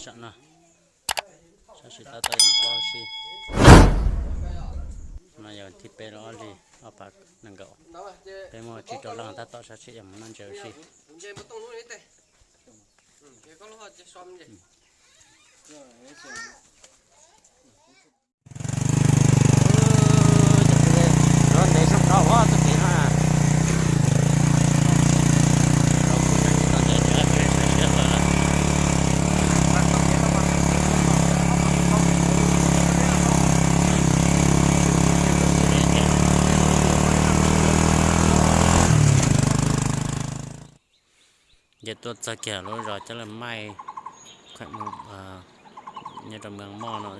Tsam no sab sim tab tom yog pob si, no yog thib peb los ob hlis ob phav nees nkaum. Peb muaj tsib rau leej tab tom sab sim yog mus noj ntses ua si. Lub ntev zoo rau txoj kev no. Ces tuaj txog kiag lub zos Cab Laj Maij, nyob rau Mees Moj no,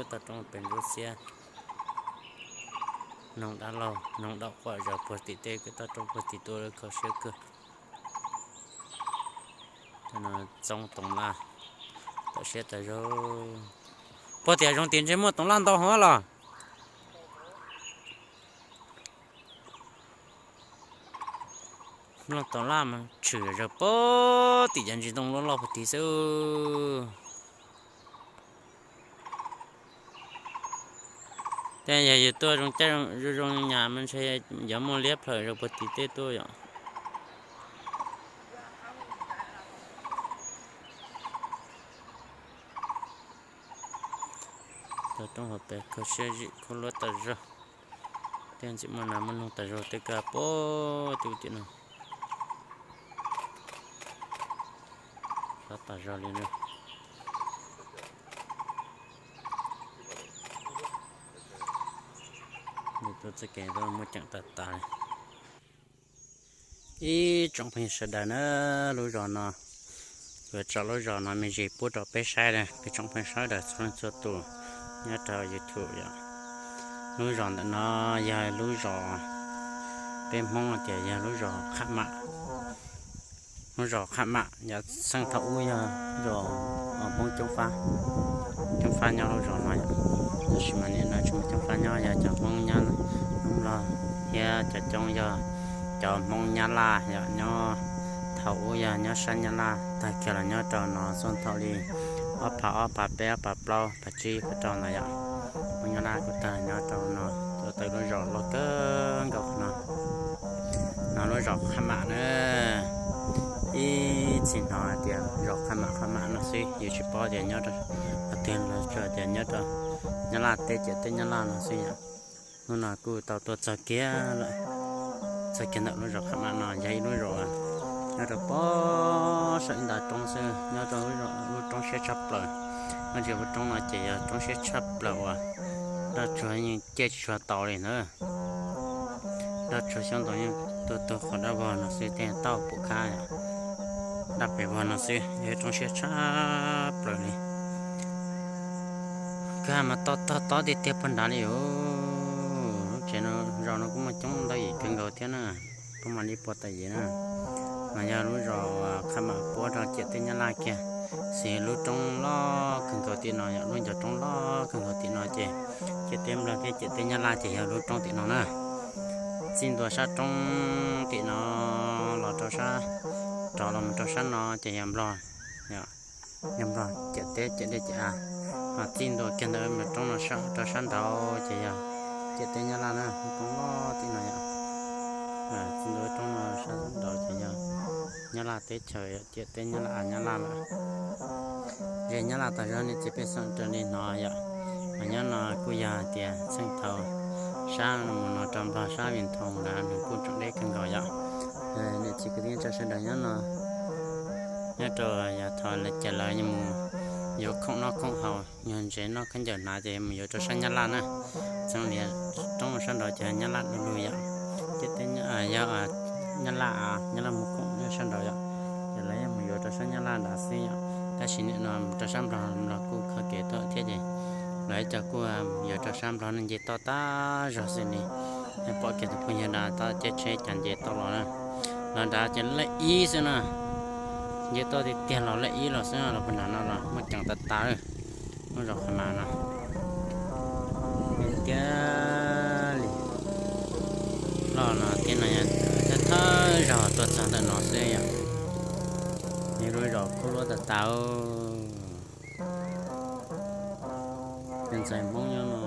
toj roob pes ntsuab xiab, noog dab laug noog dab quaj zom puag tim tej toj roob puag tim tuaj lawm, kho siab kawg. Txoob toov laj, txaus siab tas zog. Puag tim hav zoov tim ntshe muaj toov laj ntau heev los? Mloog toov laj mas tshwm zawg puag tim cov ntsis ntoo loj loj puag tim xwb. Tej yog yus tuaj zoo caij zoo zoo nyam mas ntshe yuav muaj liab plhaws zawg puag tim tej tuaj yom. Toj roob hauv pes kho siab zim khuab luab tas zog. Tej ntxim muaj nas muaj noog tas zog, tej kab puag tim tim no. Sab tas zog li na. Tuaj txoj kev muaj ceem tas tas li. Ib tsoom phooj ywg sawv daws na, lub zos no, kuv tso lub zos no me ntsis pub rau peb saib na, peb tsoom phooj ywg sawv daws txhua leej txhua tus nyob rau YouTube yom. Lub zos ntawm no yog lub zos peb Hmoob tias yog lub zos Qhab Mam. Lub zos Qhab Mam yog txheej thaum ub yog zos Hmoob coob fab, coob fab nyob lub zos no yom. Tab sis mas nim no tsis muaj coob fab nyob, yog cov Hmoob nyob Hmoob Nplog thiab cov coob yog cov Hmoob Nyab Laj yom, nyob thaum ub yog nyob sab Nyab Laj tag kiag los nyob rau no xyoo thaum li ob phav ob, phav peb, ob phav plaub, phav tsib, phav rau ntawd yom. Hmoob Nyab Laj kuj tag nyob rau no, tuaj tau lub zos loj kawg nkaus no. No lub zos Qhab Mam na, ib txhia hnov hais tias zos Qhab Mam Qhab Mam no xwb, yus tsis paub tias nyob rau qhov twg, tsuas tias nyob rau Nyab Laj teb, ciam teb Nyab Laj no xwb yom. Hnub no kuj tau tuaj txog kiag lawm, txog kiag ntawm lub zos Qhab Mam no, yog ib lub zos nyob rau pob saum ib nta roob xwb, nyob rau lub roob siab tshaj plaws. Nyob ze lub roob no ces yog roob siab tshaj plaws uas daj tsuag yeej ciaj tsis tshua tau li ntawd. Daj tsuag xyoob ntoo yeej tuag tuag qhov dab vog no xwb, tej tauj pum khab, daj pes vog no xwb, yog roob siab tshaj plaws li. Kwj ha mas to tog tob tiag tiag puag nrad li os. Lub tsev no, zos no kuj muaj coob ntau yim kawg nkaus thiab na, kuj mam li puag ta yim na. Mas yog lub zos Qhab Mam puab rau ciam teb Nyab Laj kiag, xws lub roob loj kawg nkaus tim no, yog lub ncov roob loj kawg nkaus tim no ces ciam teb Nplog thiab ciam teb Nyab Laj ces yog lub roob tim no na. Txij ntua sab roob tim no los rau sab, rov los mus rau sab no ces yog Nplog, yog Nplog ciam teb ciam dej ciam av. Ho txij ntua kiag ntawm roob no rau sab nraud ces yog ciam teb Nyab Laj na, roob loj tim no yom. Txij ntua roob no sab nraud ces yog Nyab Laj teb chaws, ciam teb Nyab Laj av Nyab Laj lawm. Ze Nyab Laj tas zog niam txiv pej xeem raws li hnov yom. Mas nyob no kuj yog hais tias txheej thaum sab mus no rau Nplog sab Vij Thoo nrad nws kuj tseem deb kawg nkaus yom. Niam txiv kwv tij neej tsa sawv daws nyob no, nyob rau yav thaum lawv ces lawv mus yuav khoom noj khoom haus, yuav ntsev noj khaub ncaws hnav ces mus yuav rau sab Nyab Laj na. Txheej lias roob sab nraud ces Nyab Laj du lug yom. Ces tej yog Nyab Laj, Nyab Laj mus khoom sab nraud yom, ces lawv yeej mus yuav rau sab Nyab Laj nrad xwb yom. Tab sis nim no rau sab Nplog, Nplog kuj kho kev tuaj thiab ces lawv cov kuj yuav rau sab Nplog no nce toj tag zog xwb li. Pom kiag tus phooj ywg nrad tau caij tsheb cas nce toj los na. Los nrad ces lej ib xwb na, nce toj tiag tiag los lej ib los xwb, los puag nram no los muaj ceem tas tas lawm. Lub zos Qhab Mam no tiag li, loj no thiab no yog thawj thawj zaug tuaj txog ntawm no xwb yom. Yog Lub zos kub luab tas tas. Cov ntxhais Hmoob nyob no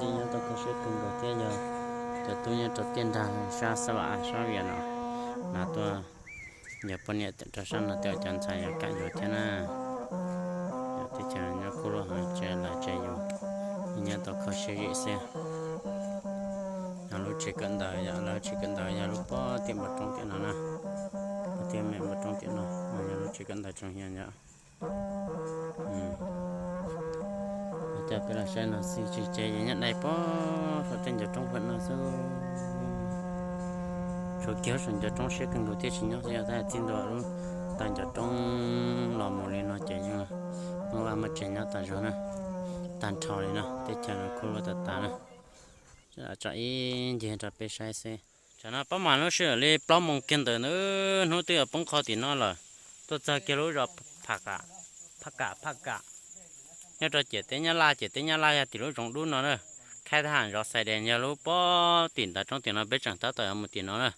yeej nyob tau kho siab kawg nkaus thiab yog cov tub nyob rau tiaj nrag sab Xab Vam sab Vias no, no tuaj yog poj niam rau sab no tej cov ntxhais yog kam yuav thiab na. Teb chaws nyob kub luab heev, tsev lawv tsev yus yeej nyob tau kho siab zim xwb. Yog lub tsev kawm ntawv, yog lub tsev kawm ntawv yog lub pob tiam npoo roob tiam no na, pob tiam me npoo roob tiam no, no yog lub tsev kawm ntawv tsoom hiam yom. Coj peb los saib no xwb tsis tseg yus nyob dai pob saum tej ncov roob pem no xwb. Tshuav kiag saum ncov roob siab kawg nkaus thiaj tsis nyob xwb, yog tab txij ntua lub tag ncov roob los mus li no ces yeej muaj vaj muaj tsev nyob tas zog na, tag nrho li no, teb chaws no kub luab tas tas na. Tso ib ncig rau peb saib xwb. Tsam no pab mam lub sij hawm li plaub moos kiag ntawd na, hnub twb yuav poob qho tim no lawm. Tuaj txog kiag lub zos Phaj Kam, Phaj Kam, Phaj Kam, nyob rau ciam teb Nyab Laj, ciam teb Nyab Laj yog tim lub zoov dub no na. Khaib thab ham zov Xais Des yog lub pob tim ntawd roob tim no peb tseem tab tom yuav mus tim no na.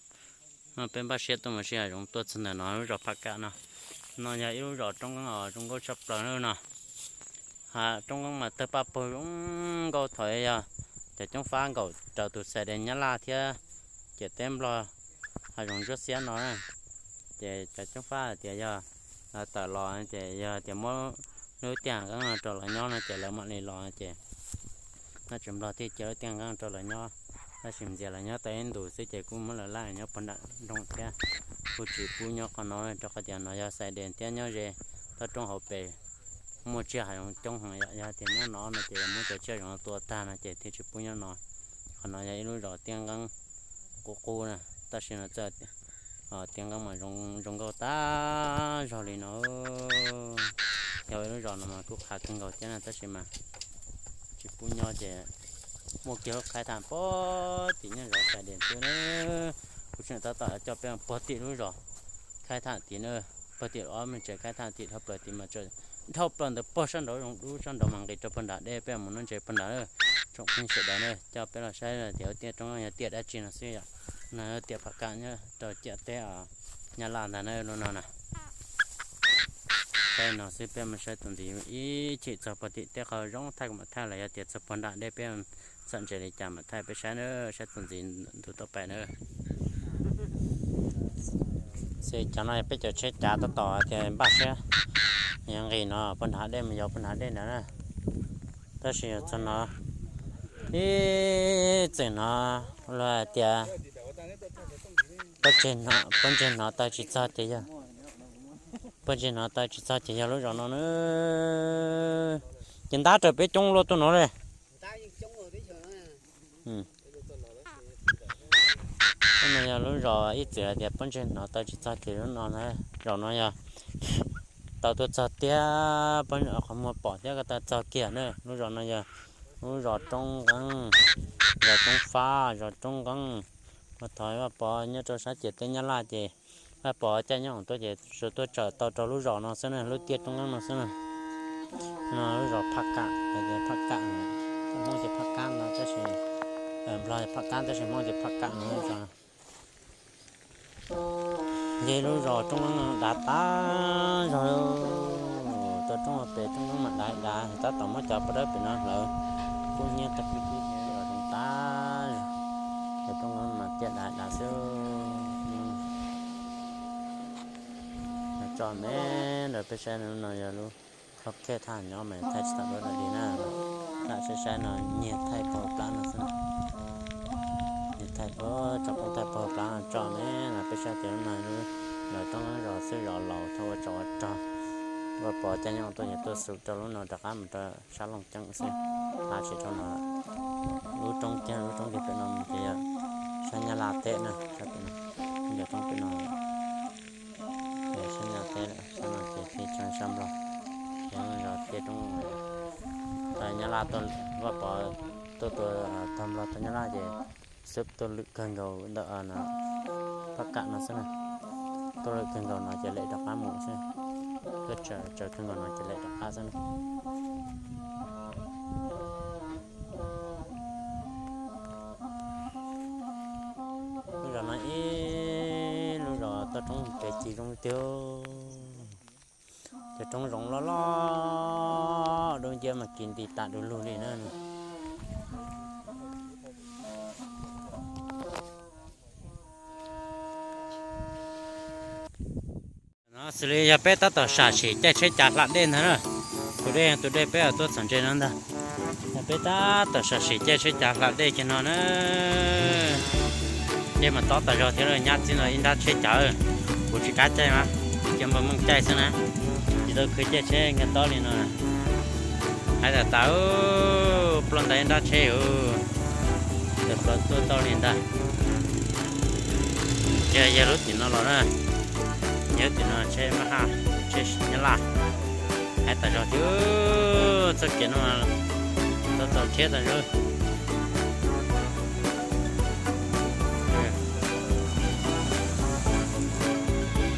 No peb npaj siab tuaj mus sij hawm zoov tuaj txog ntawm no lub zos Phaj Kam no. No yog ib lub zos roob nqeeb os zoo nkauj tshaj plaws no. Roob nqeeb mas tawg paj pawg zoo nkauj thaum yog cov coob fab nkaum raws tus Xais Des Nyab Laj thiab ciam teb Nplog hav zoov ntsuab xiab no na. Ces cov coob fab hais tias yog lawv tawm los ces yog tias muab lub tiaj nqeeb no rau lawv nyob no ces lawv mam li los ces Nab tsis Nplog thiaj cia lub tiaj nqeeb rau lawv nyob, tab sis ntxias lawv nyob tau ib ntus xwb ces kuj muab lawv laj nyob puag nram nroog thiab. Kuj tsis pub nyob qhov no rau qhov tias no yog Xais Des thiab nyob ze toj roob hauv pes, muaj tsiaj hav zoov coob heev yom, yog tias nyob no no ces muab cov tsiaj zoov tua tag no ces thiaj tsis pub nyob no. Qhov no yog ib lub zos tiaj nqeeb qub qub na, tab sis no txawm tiaj nqeeb mas zoo nkauj tag zog li no. Yog ib lub zos no mas kuj qhav kawg nkaus thiab na, tab sis mas tsis pub nyob ces muaj kiag lub khaib tham puag tim nyob zov Xais Des xwb na. Kuv tseem tab tom coj peb puag tim lub zos khaib tham tid na, puag tim ob me tsev khaib tham tim dhau plaws tid mas dhau plaws ntawd puag sab nraud zoov dub sab nraud mas nqis rau puag nram dej, peb mus noj ntses puag nrad. Tsoom phooj ywg sawv daws na, coj peb los saib tias tiaj roob yog tiaj dab tsi no xwb yom. No tiaj Phaj Kam nyob rau ciam teb Nyab Laj ntag na, lub no na. Saib no xwb peb mus saib tus ntxiv ib chim txog puag tim tej qhov zoo thaij kuv mam thaij los yog tias txog puag nram dej peb txawm ntses li cas mam thaij peb saib na, saib tus ntxiv ntu tuaj pais na. Xws cov no yog peb cov tsheb cav tab tom tias npaj siab yuav nqis no puag nram dej mus yos puag nram dej ntawd na. Tab sis yog txog no ib txwm no luag hais tias pob ntseg hnov taw tsis txog ces yog, pob ntseg hnov taw tsis txog ces yog lub zos no na. Ces ntab raws peb coob luaj tuaj no li. Lub no yog lub zos ib txwm hais tias pob ntseg hnov taw tsis txog ces lub no, zos no yog tau tuaj txog tiag, qhov muag pom thiab ko taw txog kiag na. Lub zos no yog lub zos Roob Nqeeb, zos Roob Fab, zos Roob Nqeeb. Ua thov Vaj Pov nyob rau sab ciam teb Nyab Laj ces Vaj Pov caij nyob tuaj ces tsuas tuaj tsawm tau rau lub zos no xwb na, lub tiaj Roob Nqeeb no xwb na. No lub zos Phaj Kam, Phaj Kam, Hmoob ces Phaj Kab no tab sis, Nplog Phaj Kab tab sis Hmoob ces Phaj Kam no lub zos. Yog lub zos Roob Nqeeb no dav tag zog, tau roob pem Roob Nqeeb mas dav dav, tab tom muab cov paj dawb pem no hlawv kub hnyiab tag, zoo tag zog. Roob Nqeeb mas tiaj dav dav xwb. Tso me ntawd peb saib no yog lub khob khej thaj nyob mas thaij tsis tau dua li na. Lam saib saib no nyiag thaij puag plab no xwb. Nyiag thaij puag tsob poob thaij puag plab no tso me no peb saib tias lub no lub, lawv Roob Nqeeb zos xwb, zos laus thaum ua tsov ua rog. Vaj Pov caij nyob tuaj ces tuaj xu rau lub no rov qab mus rau sab Looj Ceeb xwb. Tab sis rau no lub roob kiag, lub roob kiag pem no mus ces yog sab Nyab Laj teb na, sab pem no, ncov roob pem no. Sab Nyab Laj teb lawm, sab no ces thiaj tshee sab Nplog. Ces zos tiaj roob, thaum Nyab Laj tuaj, Vaj Pov tuaj tua tag Nplog tau Nyab Laj ces xub tuaj lwm kawg nkaus ntawm no, Phaj Kam no xwb na. Tuaj lwm kawg nkaus no ces lem rov qab mus xwb. Tuaj tsaws kawg nkaus no ces lem rov qab xwb na. Lub zos no ib lub zos toj roob kev ci zoo tiag. Roob zoov loj loj, dub nciab mas kis nti tas du lug li na. No xws li yog peb tab tom sam sim caij tsheb cav hla dej ntag na. Tus dej, tus dej peb tuaj txog ntse no ntag. Yog peb tab tom sam sim caij tsheb cav hla dej kiag no na. Dej mas tob tas zog thiab, nyab txij no ib nrab tsheb cav. Kuv tsis kam caij mas, cia npawg Meej caij xwb na. Tsis tau khwv caij tsheb nkag tob li no. Hais tas tas, ploj ntais ib nrab tsheb, tawm plaws tuaj tau li ntag. Yog, yog lub tim no los na, yog lub tim no tsheb maj haj, tsheb Nyab Laj. Hais tas zog thiab, txoj kev no tau tau thiab tas zog.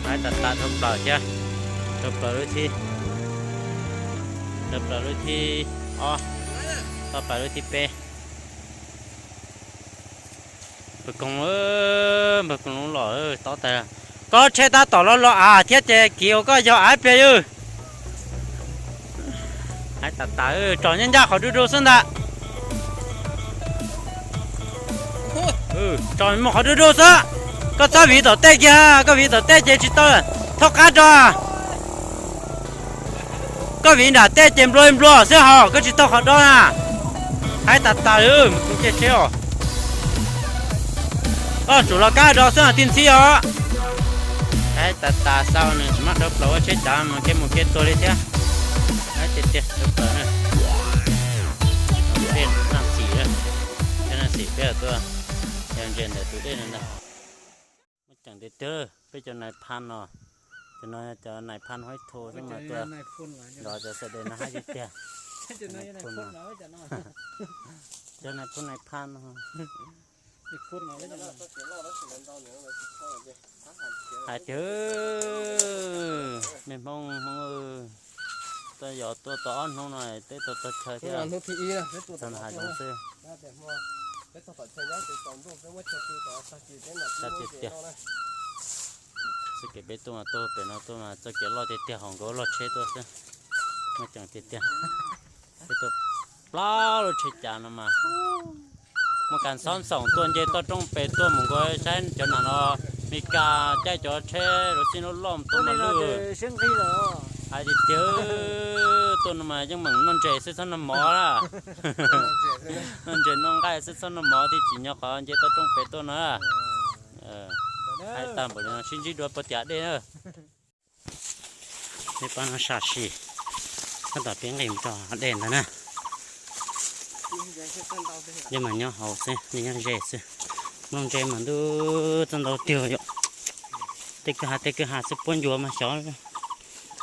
Hais tas tas dhau plaws thiab, dhau plaws lub thib, dhau plaws lub thib ob, dhau plaws lub thib peb. Npawg Koos, npawg Koos lub los tob tas. Koj tsheb tab tom los los av thiab ces kiv ua koj yog av pliag yw. Hais tas tas, tsom nyaj ncaj qhov du du xwb ntag. Tsom mus qhov du du xwb. Koj txhob viv tom tej kiag, koj viv tom tej ces tsis tau thooj qab rau. Koj viv nram tej ces nplua nplua xwb hos koj tsis tau qhov do na. Hais tas tas, mus tus caij tsheb os. Koj tsum los kab do xwb tij ntxhib os. Hais tas tas, xav nws tsis muab dhau plaws ua tsheb cav mas kev mus kev tuag li thiab. Hais tiag tiag, dhau plaws na. Dej nag xim, dej nag xim peb tuaj yog ntses ntawm tus dej no ntag. Muaj ceem tiag tiag, peb cov nais phas no, cov no cov nais phas huab thu xwb mas tuaj nrov cov xav des no hais tiag tiag. Cov nais phas no, hais tiag, me Hmoob, Hmoob, tuaj yos tuaj tau ob hnub no teb tau tog chaw thiab. Txog nram hav zoov xwb. Txog tiag tiag. Txoj kev peb tuaj mas tuaj pem no tuaj mas txoj kev loj tiag tiag, hos nkawd loj tsheb tuaj xwb. Muaj ceem tiag tiag. Peb tuaj plaub lub tsheb cav no mas muaj kas xob xoom tuaj nce toj roob pem tuaj mus nkaus saib cov nam no, Mes Kas caij cov tsheb lub xib lub loj tuaj mas lwj. Hais tiag tiag, tuaj no mas yeej meem noj ntses xwb txhob noj mov na. Noj ntses noj nqaij xwb txhob noj mov, thiaj tsim nyog qhov nce toj roob pem tuaj no. Hais tag npaum li no sib ntsib dua puag tim hav dej na. Peb pab no sam sim tab tom pib nqis mus rau hav dej ntag na. Yeej mas nyob hauv xwb, nyob ze xwb. Nplooj ntse mas ntuj txoj ntau tiag yom. Tej kwj ha tej kwj ha xwb, puab ncuav mas xyov,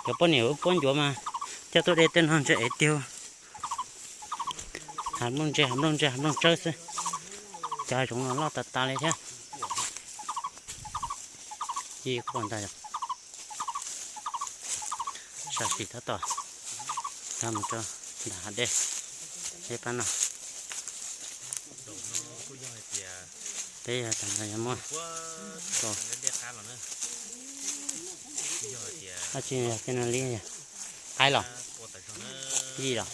cov poj niam puab ncuav mas coj tuaj de tej no ntse ev tiag. Hav nplooj ntse, hav nplooj ntse, hav nplooj tsawb xwb. Cov zoov no loj tas tas li thiab. Ci quaj ntag yom. Sam sim tab tom tag mus rau nram hav dej, dej pab no. Peb yog tas no yog muaj dab tsi yog tej no li, qaib los, yij los,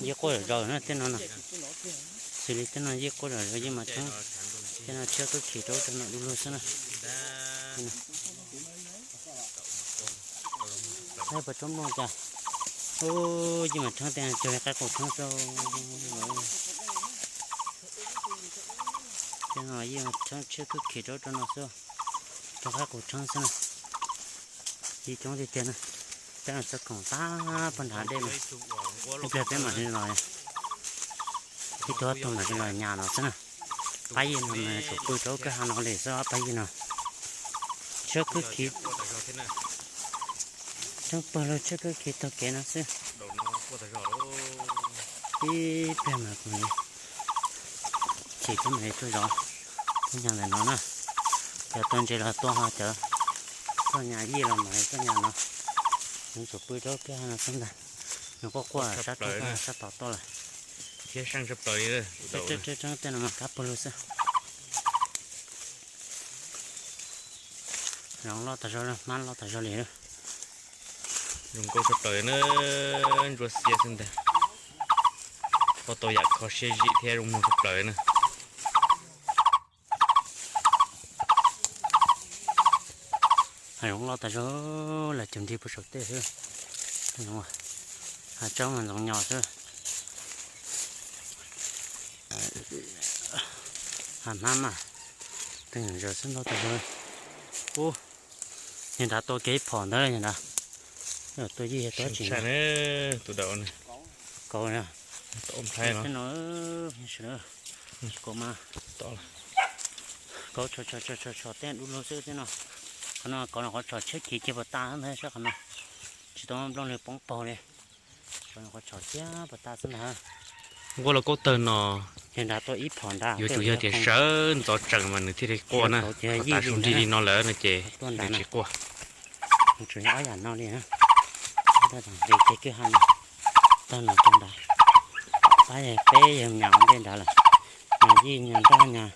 yij quaj zom zaws na tej no no. Xws li tej no yij quaj zom zaws, yij mas tshoob, tej no tshiab kub khis rau rau no du lug xwb na. Puas tsob nplooj cas, ub, yij mas tshoob tej no cuag li qaib qus tshoob xwb. Tej no yij mas tshoob tshiab kub khis rau rau no xwb, rau qaib qus tshoob xwb na. Yij coob tiag tiag na. Peb no txog khoom tag puag nram dej mas, ib pliag peb mam li los, ib tug ob tug mam li los nyas no xwb na. Pab yij no mas tsum pw rau kwj ha no li xwb, pab yij no. Tshiab kub khis, tshoob pawg lug tshiab kub khis taug kev no xwb. Ib pliag mas kuv chim thiab mam li tuaj zov, tuaj nyas ntawm no na. Cov tua ntses los tua ho cov tuaj nyas yij los mam li tuaj nyas no. Nws tsum pw rau kwj ha no xwb ntag. Nws quaj quaj sab roob sab tod tuaj lawm. Tseeb tej no mas kab pawg lug xwb. Zoo loj tas zog, hmab loj tas zog li. Zoo nkauj tshaj plaws na, ntsuab xiab xwb ntag. Ua tau yam kho siab zim thiab zoo mloog tshaj plaws na. Zoo loj tas zog, los cog nrig puag saum tej xwb. Hav tsob mas ntxoov nyos xwb. Hav hmab mas tej zaum xwb ntau tas zog. Ub, yog nrad tua kiag ib phom ntawd yog nrad. Tua yij yog tua tsis ntshai. Tus dawm kauv no, kauv mas, kauv tshos tshos tshos tej dub lug xwb thiab no. Qhov no kauv no qhov tshos tshiab kiv kiag puas tas ntag, saib qhov no. Tsis tau nplooj li poob paug li. Qhov no qhov tshos tshiab puas tas xwb ntag. Nquab lauj kaub tawg no, yog nrad tua ib phom nrad yuav tsum yog tias sawv ntxov tsees mas nws thiaj li quaj na. Thaum tas su nrig li no lawm no ces nws tsis quaj. Tsuas yog ob yam no li na. Nqis kiag kwj ha no, tag no rau nrad. Pab peb yawg nyas ua ntej nrad lawm. Nyas yij nyas nroj nyas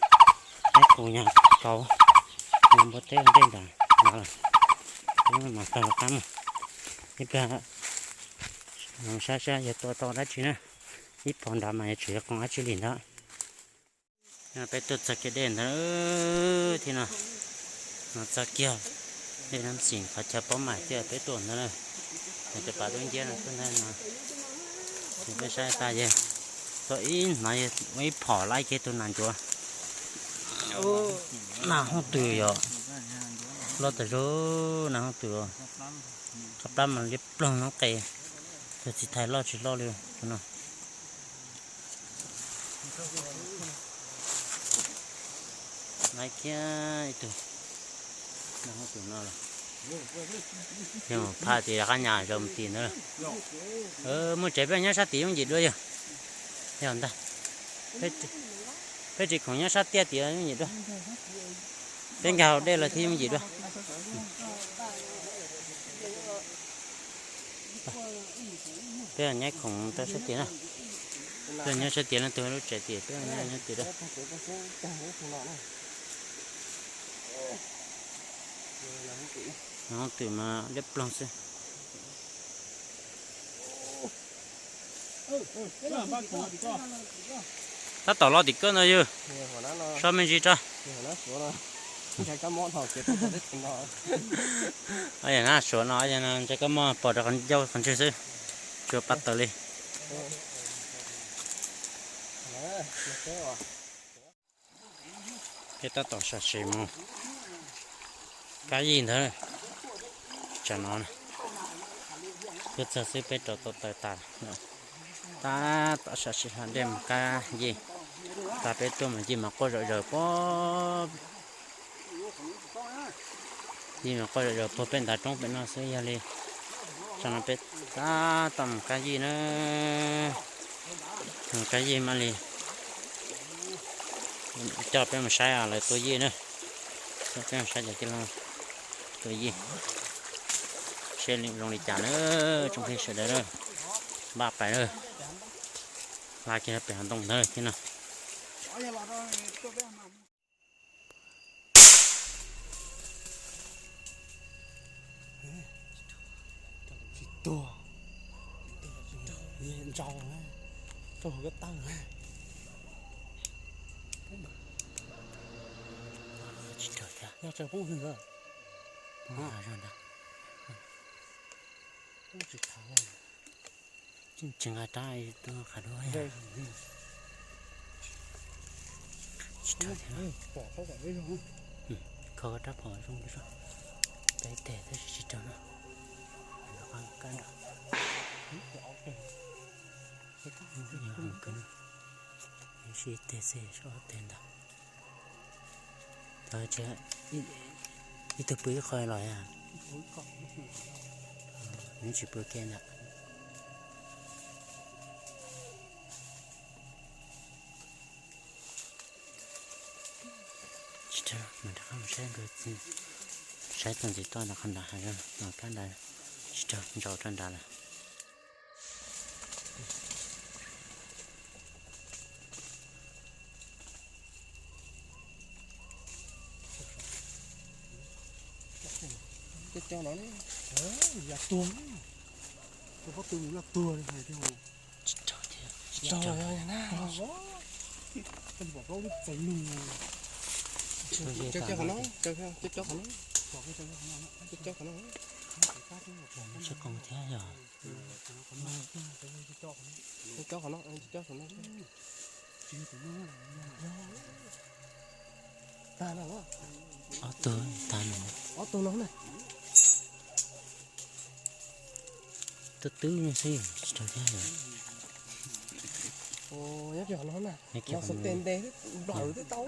qaib qus nyas kauv nyas npua teb ua ntej nrad nrad lawm. Peb mam taug rov qab mus. Ib pliag saib saib yog tua tau dab tsi na. Ib phom nrad mas yuav tsum yog qhov dab tsi li ntawd. Peb tuaj txog kiag dej ntawd thiab no. No txog kiag dej Nab Xis qhov chaw paub mais thiab peb tuaj ntawd na. Cov pas dub nciab no tuaj ntawd no. Peb saib tas yog tau ib hnov ib phom laib kiag tus nas ncuav. Nas hooj twm yom, loj tas zog nas hooj twm. Qhov plab mas liab ploog noob qes, tus txiv thais loj tsis loj li no. Laib kiag ib tug nas hooj twm no lawm. Yog phaj tim rov qab nyas zaum mus tim ntawd. Muaj tsev peb nyob sab tim yooj yim dua yog. Yog ntag. Peb tsis khoom nyob sab tiaj tim yooj yim dua. Peb nkag hauv dej los thiaj yooj yim dua. Peb nyob khoom rau sab tid na. Peb nyob sab tid no, tus lub tsev tid peb nyob nyob tid na. Hoob twm mas liab ploog xwb. Tab tom los tim koj ntag yog. So me ntsis tso. Yog na, suav no, yog na, ntshai koj muab pom rau qhov ncauj qhov ntswg xwb, tsuas pab tawm li. Peb tab tom sam sim mus kab yij ntawd. Tsam no tuaj txog xwb peb rau tau taws tas. Tab tom sam sim hla dej mus kab yij. Tag peb tuaj mas yij mas quaj zom zaws puag, yij mas quaj zom zaws puag peb ntav roob pem no xwb, yog li tsam no peb tab tom mus kab yij na. Mus kab yij mam li coj peb mus saib lawv tua yij na. Coj peb mus saib cov tij laug tua yij seb zoo li cas na, tsoom phooj ywg sawv daws na. Npaj pais na, hla kiag pem hav ntoo ntawd thiab no. Tsis tuag, ntsau, rau hauv ko taw. Tsis raug thiab. Yog tsaws poob hwj ntawd. Poob zog ntag. Tsis nqa rab tus qhav duab. Tsis raug thiab. Kho rab phom zoo, peb tes tab sis tsis raug na. Kab nrad. Sib tes xwb, sib tes ntag. Ib tug pw ib qho los yog, nws tsis pw kiag ntag. Tsis raug, mam rov qab mus saib, saib txog ntxiv toj nram qhov nrad, kab nrad tsis raug, ntsaum rau nrad lawm. Coj no, yog tuag, tus pob tw mus loj tuag li hais tias. Tsis raug, tsis raug na. Koj pom plaub lub txeev lug. Coj qhov no, coj qhov no, coj qhov no. Tsis qhov thiab yog. Coj qhov no, coj qhov no. Tag no. Ob tug tag no. Ob tug no na. Twb twb no xwb tsis raug thiab. Nyob kiag qhov no na. Nyob kiag qhov no. Nplaws twb tau.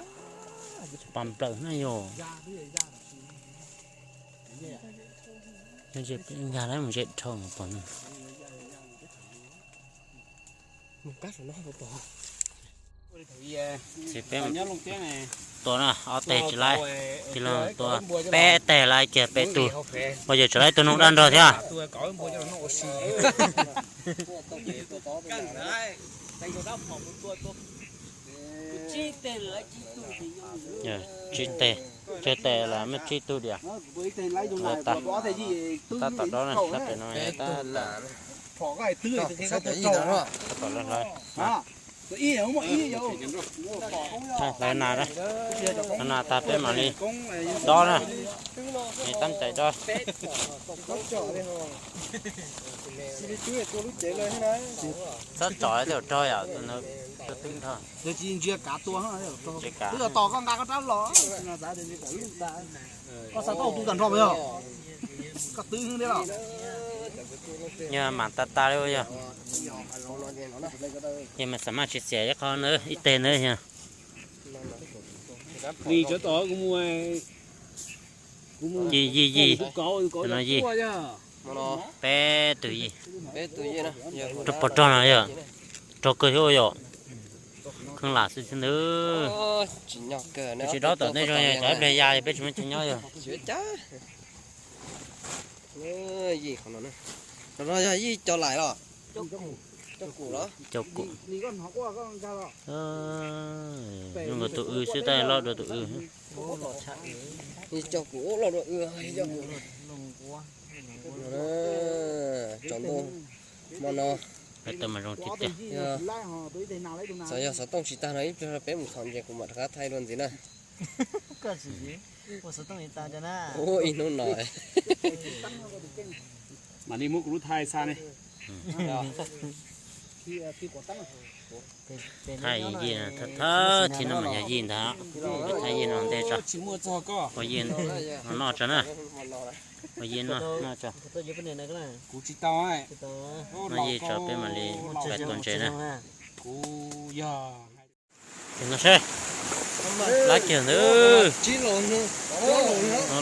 Pas nplaws na yog. Yog ze peb nkag lawm mus ze dhau pom no. Ces peb tua na, ob teg tsis laib, tig los tua peb teg laib kiag peb tug, pog yawg tsis laib tus noog daj nrog thiab. Tsib teg, tsib teg las muaj tsib tug diam. Tab tom dob na, sab pem no, tab tom hlawv, hlawv nas, hlawv nas tag peb mam li dob na. Tab cais dob. Txhob tsom tej zaum raug yom, tus ntawd twb nrho. Twb yog tos koj nqa koj rab los, koj xav tau tus tag nrho yog koj twb thiab los. Yog mas tas tas li yog. Yog mas xam maj tsis xiam ib qho na, ib teg na yog. Yij yij yij, no yij, peb tug yij. Rau pog rog no yog, rog kawg xwb yom. Kheej lam xwb thiab ntag. Tsis dob tom ntej zog, cov ib pliag ya peb tsis muaj chaw nyob yog. Yog yij cov laim los? Cov kuv. Zoo nkaus tus w xwb tab loj dua tus w. Cov kuv loj dua w. Tsaus ntuj hmo no. Txawm yog xov tooj tsis tag no ib pliag peb mus txhom ntses kuv mam rov qab thaij dua ntxiv na. Ua ib hnub no. Mam li muab kuv lub thaij xa ne. Thaij yij, thawj thib no mas yog yij ntag. Thaij yij no ntej tso. Ua yij no noj tso na. Ua yij noj noj tso. Noj yij tso peb mam li pais tua ntses na. Tus no seb, laib kiag ntawd.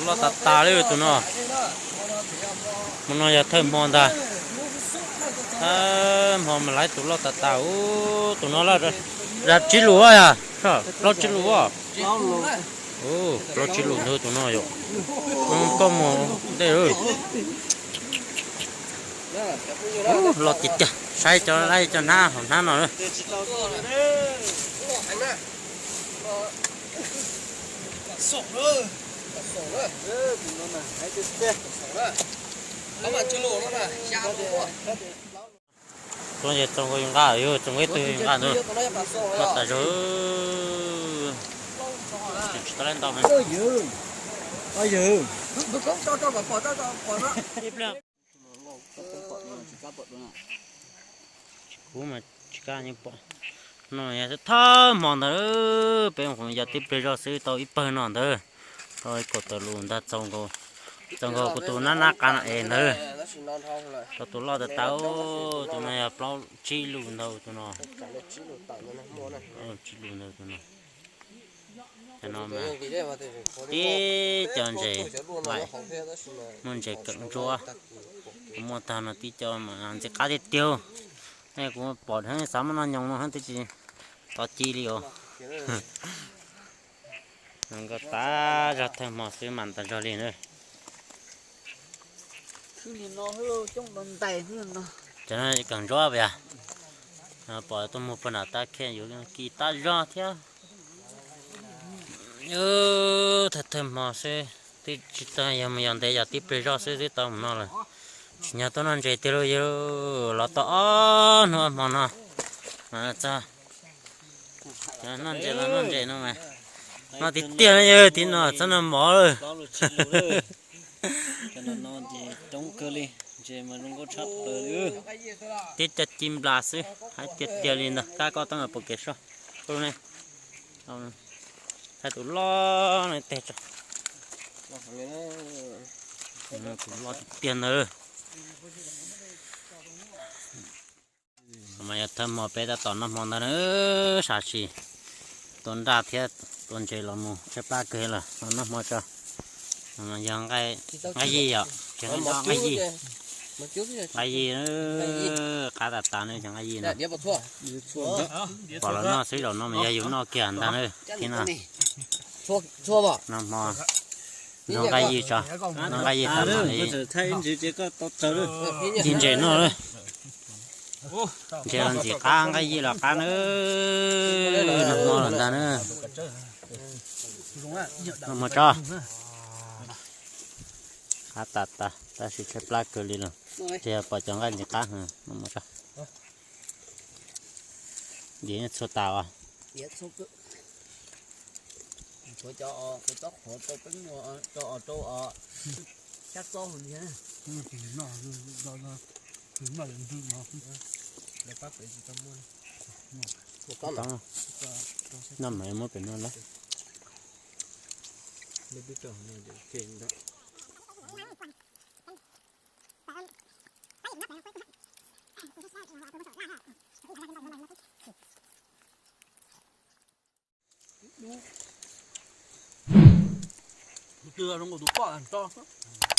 Loj tas tas li tus no. Hmo no yog thawj hmo ntag. Thawj hmo mas laib tus loj tas tas. Tus no loj, plaub tsib lus yog, plaub tsib lus. Plaub tsib lus ntag tus no yom. Koj mus ntej. Loj tiag tiag, saib cov laib cov hnab hauv hnab no. Tuaj ces txog nkaus yus nqa, yus txog nkaus ib tug yus nqa ntawd. Loj tas zog. Tsis tau laib ntau heev. Tsis kub mas tsis kaj yeej pom. No yog thawj hmo ntag, peb yog tib pliag zog xwb tau ib pawg no ntawd. Tau kaum tawm lus ntag, txaus nkaus kuv tus nab nab qa no es ntawd. Tau tus loj tas tas, tus no yog plaub tsib lus ntau tus no. Tsib lus ntau tus no. Cov no mas tib co ntses, muaj ntses kawm ntsuab, muaj tag no tib co mas ntxim qab tiag tiag. Nej kuv pom dheev xav muab noj nyoos no twb tsis tau ci li os. Nkauj tas zog, thawj hmo xwb mas tas zog li na. Cov no kawm ntsuab puas yog? Pom tuaj muag puag nram tab khiaj yuav ki tab zog thiab. Thawj thawj hmo xwb. Twb tsis tau yog mus yos ntev, yog tib pliag zoj xwb twb tau mus no lawm. Tsis nyob tuaj noj ntses tiag lauj, yog los tau ob hnub hmo no. Txog noj ntses los noj ntses no mas noj tiag tiag na, yog tib no txhob noj mov lawm. Tib co ci nplas xwb, haib tiag tiag li ntag. Kab koj tau puas kev soj ne? Thaij tus loj no teg tso. Tus loj tiag tiag ntag. Mas yog thawj hmo peb tab tom noj hmo ntag na, sam sim tua nraj thiab tua ntses los mus tshaib plab kawg lawm, noj hmo tso. Yog nqaij yij yom, tsis nqaij yij, nqaij yij, qab tas tas na, cov nqaij yij no. Pom los noj xwb, zaum no mas yog yus noj kiag ntag na. Thiab no, noj hmo noj nqaij yij tso, noj nqaij yij tas mam li ci ntses noj lawm. Ntses los ntxim qab, nqaij yij los qab na. Noj hmo los ntag na. Noj hmo tso. Qab tas tas, tab sis tshaib plab kawg li los. Tsis yog pom cov nqaij ntxim qab, noj hmo tso. Diav yeej txhua tas os. Noj mas muab pem noj na. Tus twg zoo nkaus tus poj tso xwb.